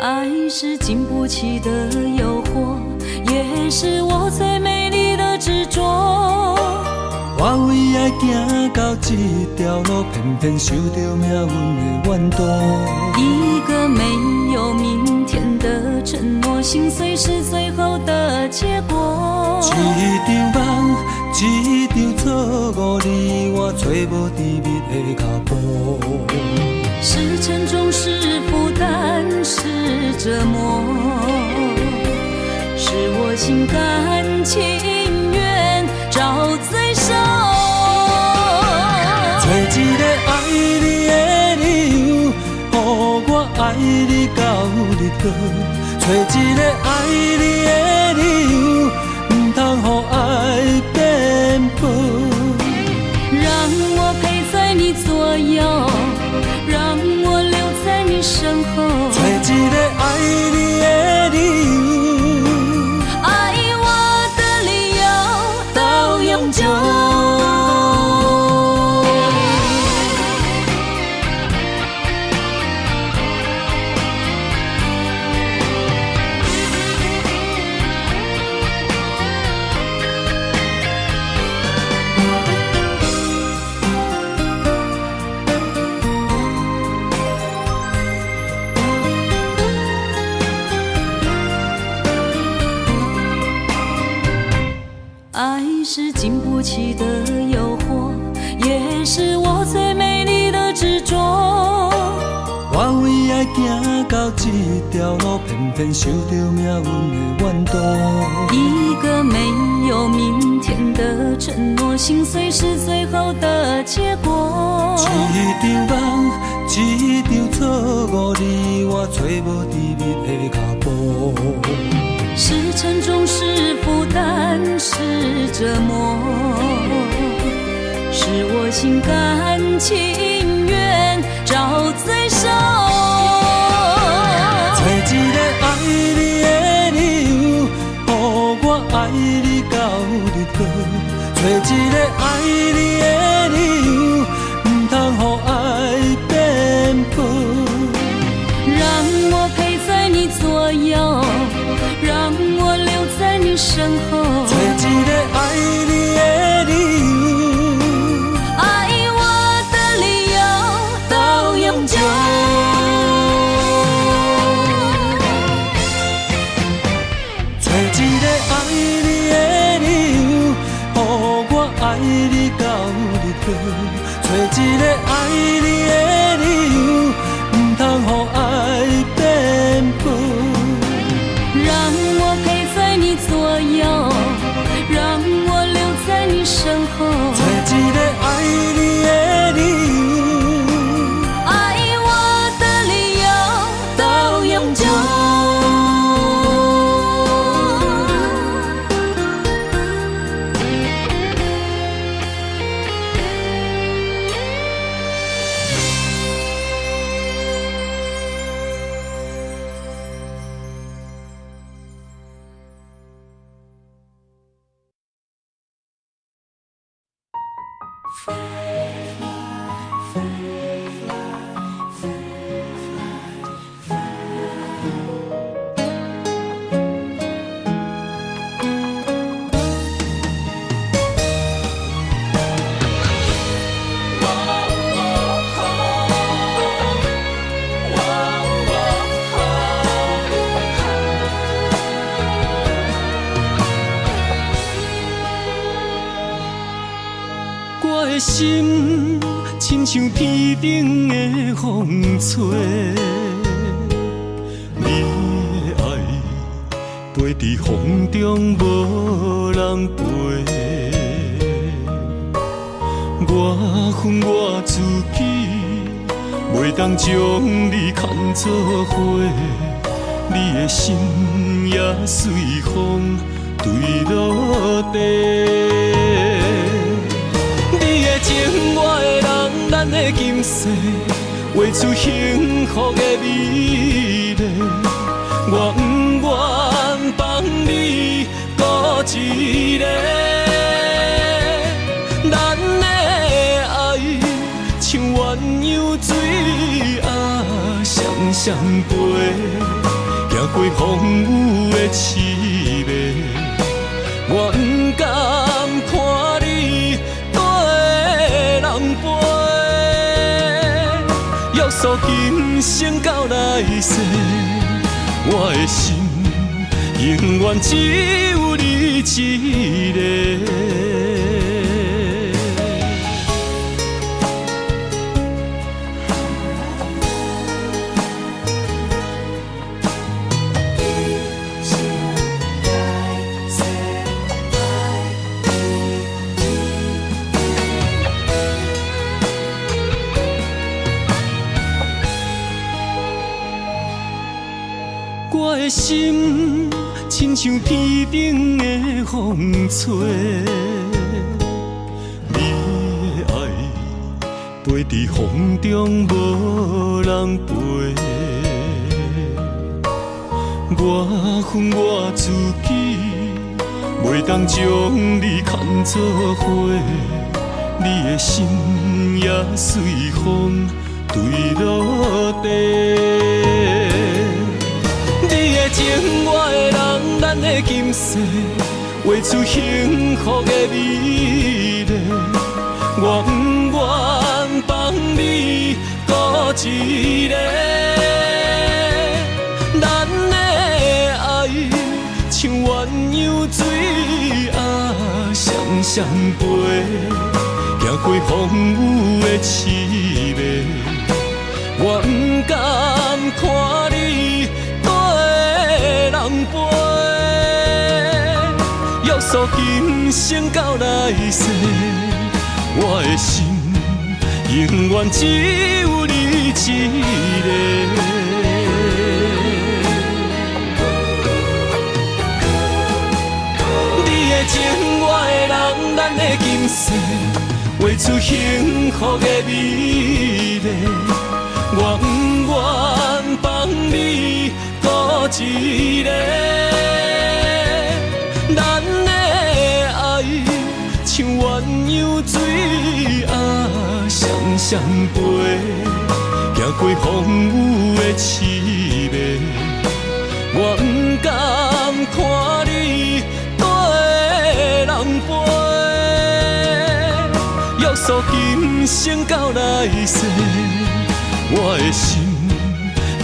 Speaker 3: 愛是經不起的誘惑，也是我最美麗的執着。
Speaker 1: 我為愛行到這條路，偏偏受著命運的怨毒。
Speaker 3: 一個沒有明天的承諾，心碎是最後的結果。
Speaker 1: 一場夢，一場錯誤，你我揣無甜蜜的腳步。
Speaker 3: 是沉重，是負擔，是折磨，是我心甘情願找罪受。
Speaker 1: 揣一個愛你的理由，予我愛你到日落。揣一個愛你的理由，毋通予愛變薄。
Speaker 3: 讓我陪在你左右，讓我留在你身後。
Speaker 1: 揣一個愛你的理由，
Speaker 3: 愛我的理由到永久。
Speaker 1: 你愛行到這條路，偏偏受著命運的怨毒。
Speaker 3: 一個沒有明天的承諾，心碎是最後的結果。
Speaker 1: 一場夢，一場錯誤，你我揣無甜蜜的腳步。
Speaker 3: 是沉重，是負擔，是折磨，是我心甘情願找罪受。
Speaker 1: 揣一個愛你的理由，予我愛你到日落。揣一個愛你的理由，毋通予愛變薄。
Speaker 3: 讓我陪在你左右，讓我留在你身後。
Speaker 1: 揣一個愛你的理由，
Speaker 3: 愛我的理由到永久。
Speaker 1: 揣一個愛你的理由，予我愛你到日落。揣一個愛你的理由，毋通予愛變薄。
Speaker 3: 讓我陪在你左右，讓我留在你身後。
Speaker 1: 揣一個愛你的理由，
Speaker 3: 愛我的理由到永久。
Speaker 2: 我的心親像天頂的風吹，你的愛飛佇風中無人陪。我恨我自己，袂當將你牽做伙，你的心也隨風墜落地。你的情，我的人，咱的今世，畫出幸福的美麗。我不願放你孤一個，咱的愛像鴛鴦水仔，双双飞，行過風雨的凄迷。我不甘看你綴人飞，約束今生到來世，我的心永遠只有你一个。我的心親像天頂的風吹，你的愛飛佇風中無人陪。我恨我自己，袂當將你牽做伙，你的心也隨風墜落地。你的情，我的人，咱的今世，畫出幸福的美麗。我不願放你孤一個，咱的愛像鴛鴦水仔，双双飞，行過風雨的凄迷。我不甘看
Speaker 1: 訴今生到來世，我的心永遠只有你一个。你的情，我的人，咱的今世，畫出幸福的美麗。我不願放你孤一个。咱的愛像鴛鴦水仔，雙雙飛，行過風雨的淒迷。我不甘看你綴人飞，約束今生到來世，我的心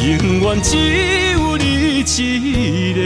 Speaker 1: 永遠只有你一个。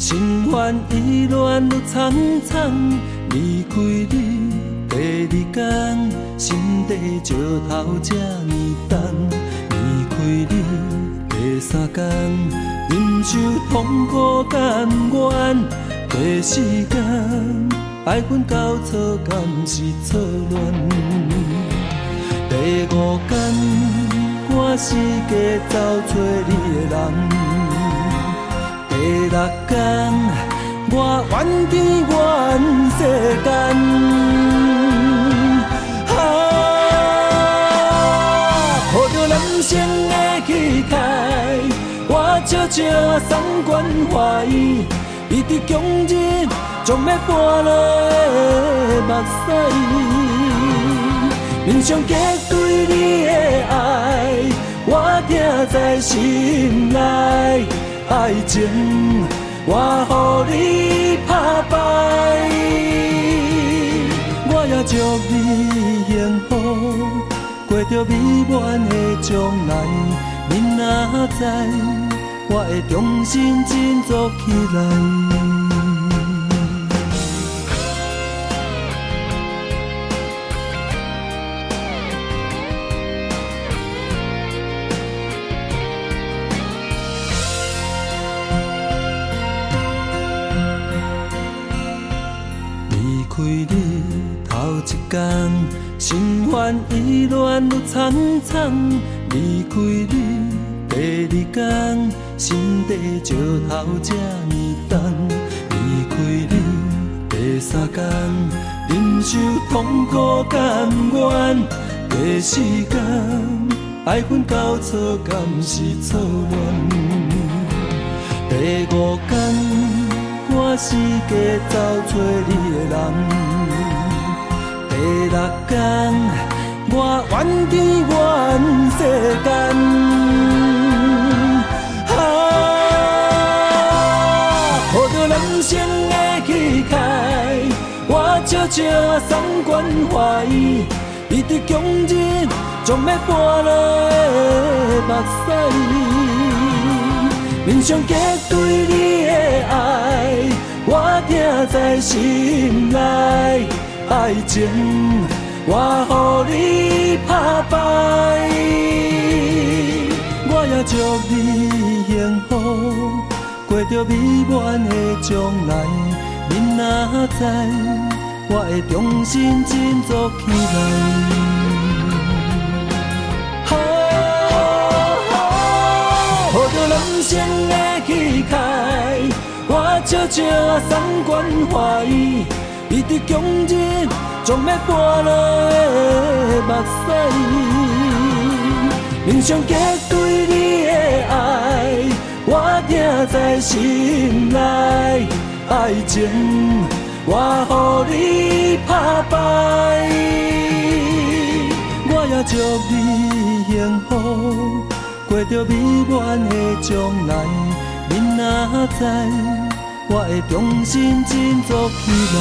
Speaker 1: 心烦意亂愈悖悖。離開你第二工，心底石頭這呢重。離開你第三工，忍受痛苦甘願。第四工，愛恨交錯，敢是錯亂？第五工，趕時間走揣你的人。第六工，我怨天怨世間。啊，抱著男性的氣概，我笑笑送關懷，伊佇強忍將欲跋落的目屎，面上結對你的愛，我疼在心內。愛情，我予你拍敗，我也祝你幸福，過著美滿的將來。明仔載，我會重新振作起來。離開你頭一工，心煩意亂愈悖悖。離開你第二工，心底石頭這呢重。離開你第三工，忍受痛苦甘願。第四工，愛恨交錯，敢是錯亂？第五工，趕時間走揣你的人。第六工，我怨天怨世間。啊，抱著男性的氣概，我笑笑送關懷，伊佇強忍將欲跋落的目屎，面上結對你的愛，我疼在心內。愛情，我予你拍敗，我也祝你幸福，過著美滿的將來。明仔載，我會重新振作起來。啊，抱著男性的氣概，我笑笑送關懷，伊佇強忍將欲跋落的目屎，面上結對你的愛，我疼在心內。愛情，我予你拍敗，我也祝你幸福，過著美滿的將來。明仔載，我會重新振作起來。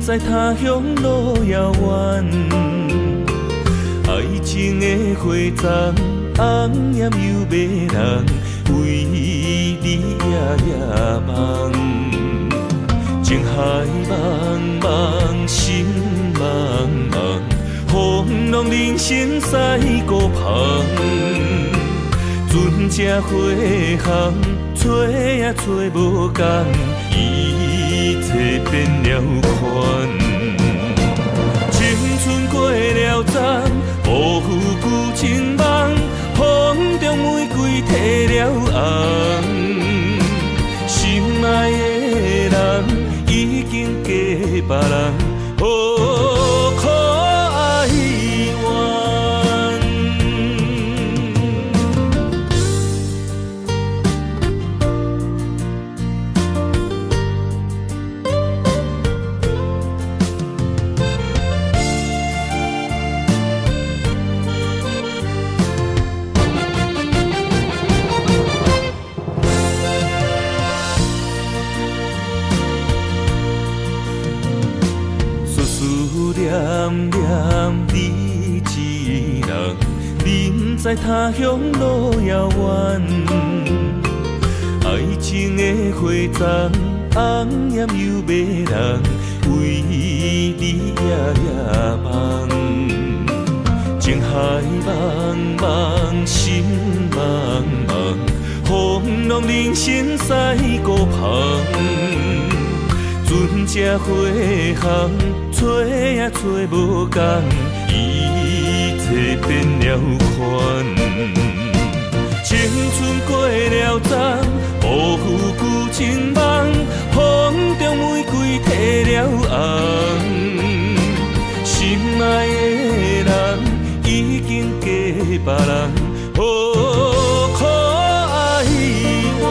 Speaker 2: 在他鄉路遙遠，愛情的花叢紅豔又迷人，為你夜夜夢。情海茫茫，心茫茫，風浪人生賽孤帆，船
Speaker 1: 船只花行，揣也揣無仝，一切變了款。青春過了站，無負舊情夢，風中玫瑰褪了紅。心愛的人已經嫁別人，何苦哀怨？思思念念你一人，人在他鄉路遙遠。愛情的花叢，紅艷又迷人，為你夜夜夢。情海茫茫，心茫茫，風浪人生賽孤帆。船只花行，揣也揣無仝，一切變了款。青春過了站，無負舊情夢，風中玫瑰褪了紅。心愛的人已經嫁別人，何苦哀怨？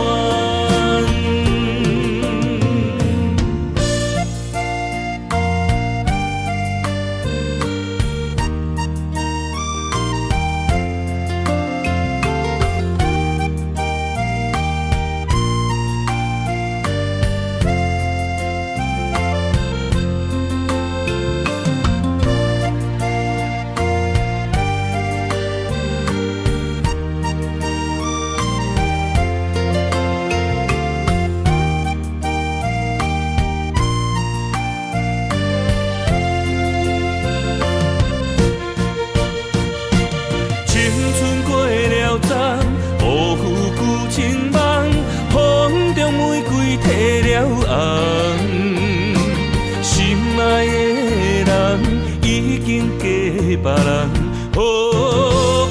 Speaker 1: 青春過了站，無負舊情夢，風中玫瑰褪了紅。心愛的人已經嫁別人，何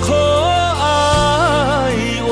Speaker 1: 苦哀怨？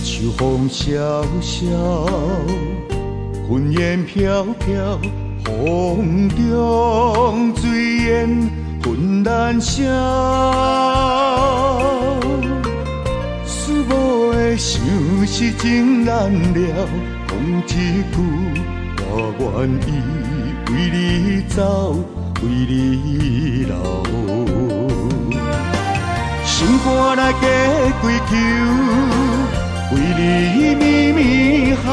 Speaker 2: 秋風蕭蕭，雲煙飄飄，風中炊煙紛難消。思母的相思情難了，講一句我願意為你走，為你留。心肝內加幾球，為你绵綿哭，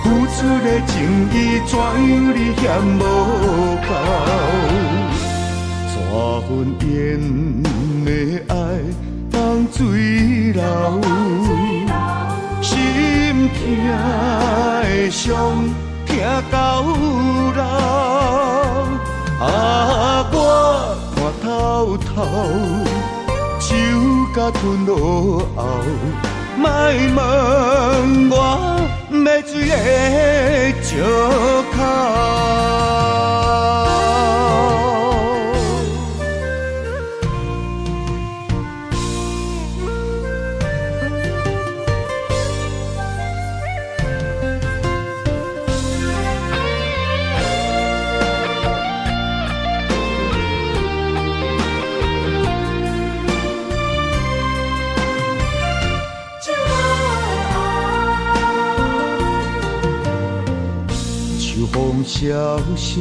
Speaker 2: 付出的情意怎樣你嫌無夠？這份緣的愛當水流，心疼的傷疼到老。啊，我看透透，手甲吞落喉，莫問我欲水的借口。风萧萧，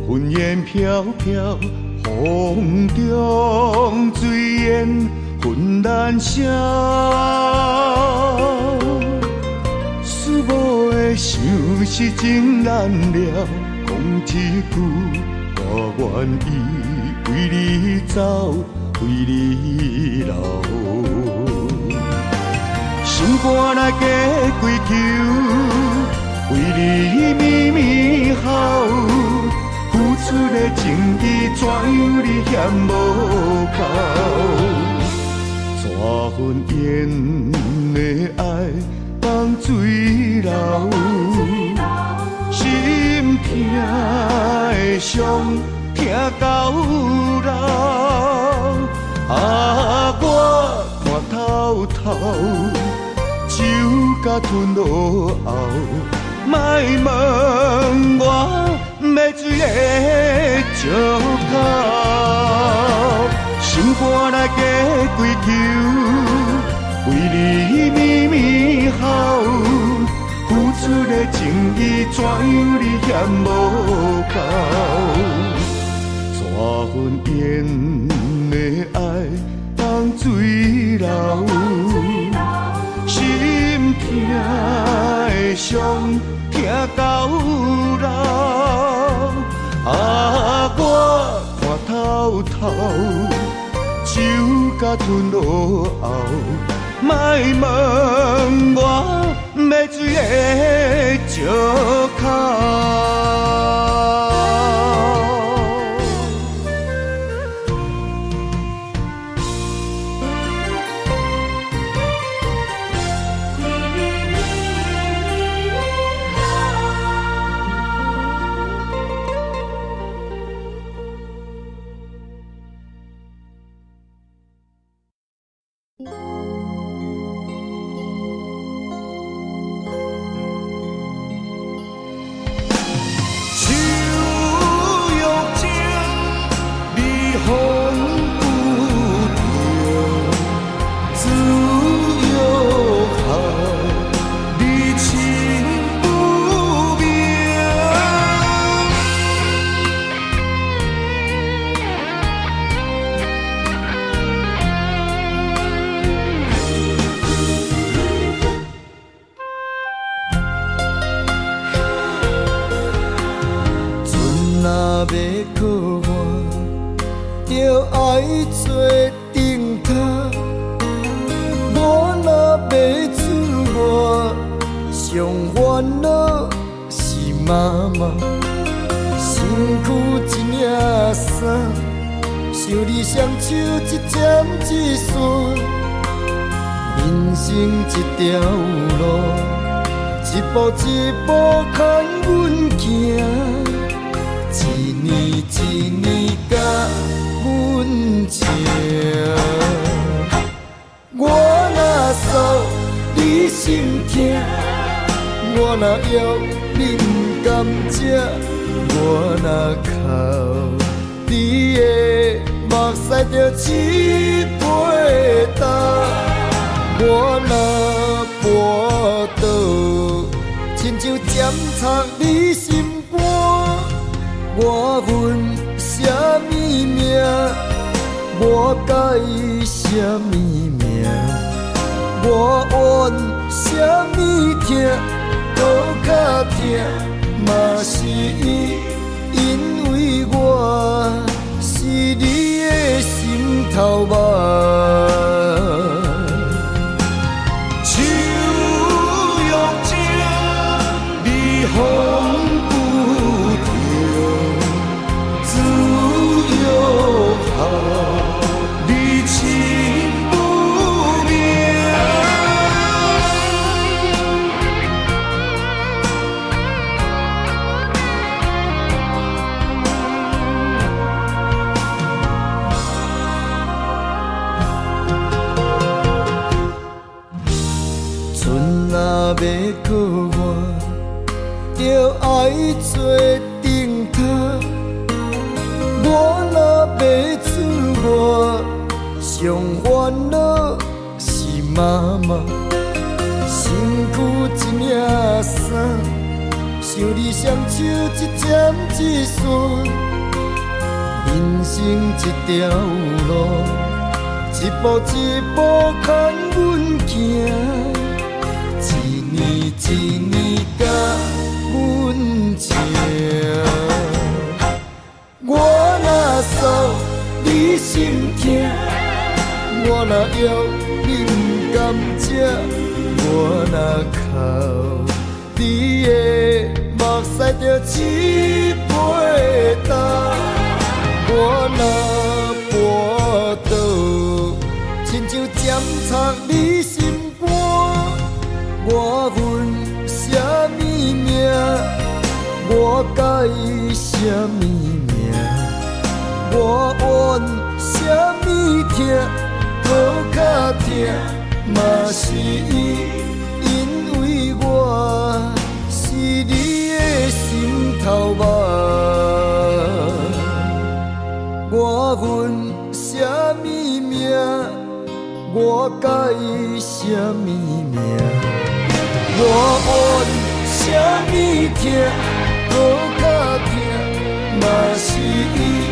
Speaker 2: 云烟飘飘，风中炊烟纷难消。思无的相思情难了，讲一句，我愿意为你走，为你留。心肝内加几球，为你绵绵哭，付出的情意怎样你嫌无够？这份缘的爱放水流，心疼的伤疼到老。啊，我看透透，酒甲吞落喉，莫问我欲追的借口，心肝内加几球，为你绵绵哭，付出的情意怎样你嫌无够？这份缘的爱放水流，心疼的伤疼到老。啊，我看透透，酒甲吞落喉，莫问我欲追的借口。秋玉情，你风不停，子欲孝，你情不明。
Speaker 1: 船若欲靠岸，就爱做灯塔。我若欲出外，上烦恼是妈妈。身躯一领衫，想你双手一针一线，人生这条路，一步一步牵阮行。一年一年甲阮情，我若诉你心疼，我若枵你毋甘食，我若哭你的目屎就拭袂干，我若跋倒，亲像针插你心肝。我问啥物名？我改啥物名？我怨啥物疼？阁较疼，嘛是因为我是你的心头肉。
Speaker 2: 秋玉情，你风不停，子欲孝，你情不明。
Speaker 1: 船若欲靠岸，就爱做灯塔。我若欲出外，上烦恼是妈妈。身躯一领衫，想
Speaker 5: 像你雙手一針一線，人生這條路，一步一步牽阮行，一年一年佮阮情。我若訴你心疼，我若枵你毋甘食，我若哭你的目屎就一杯焦，我若跋倒，親像針插你心肝，我恨啥物命？我改啥物名？我怨啥物疼？閣較疼嘛是伊，因為我是你的心頭肉。我恨啥物命？我改啥物名？我怨啥物疼？閣較疼嘛是伊。